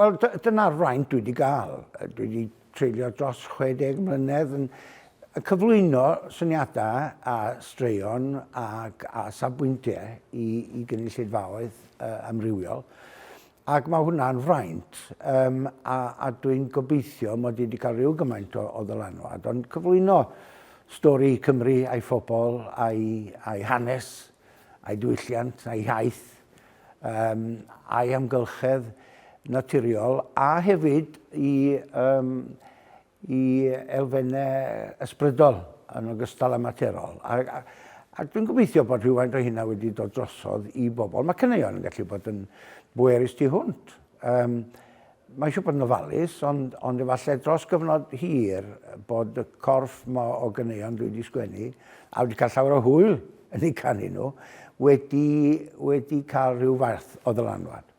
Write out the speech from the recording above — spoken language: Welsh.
Wel, dyna'r fraint dwi wedi gael. Dwi wedi treulio dros 60 mlynedd yn cyflwyno syniadau a straeon ac a safbwyntiau i, i gynulleidfaoedd uh, amrywiol. Ac mae hwnna'n fraint, um, a, a dwi'n gobeithio mod i wedi cael rhyw gymaint o, o ddylanwad, ond cyflwyno stori Cymru a'i phobl a'i, a'i hanes, a'i diwylliant, a'i hiaith, um, a'i amgylchedd naturiol a hefyd i, um, i elfennau ysbrydol yn ogystal â materol. A, a, a dwi'n gobeithio bod rhywfaint o hynna wedi dod drosodd i bobl. Mae caneuon yn gallu bod yn bwerus tu hwnt. Um, mae eisiau bod yn ofalus, ond, ond efallai dros gyfnod hir bod y corff ma o ganeuon dwi wedi sgwennu, a wedi cael llawer o hwyl yn eu canu nhw, wedi, wedi cael rhyw fath o ddylanwad.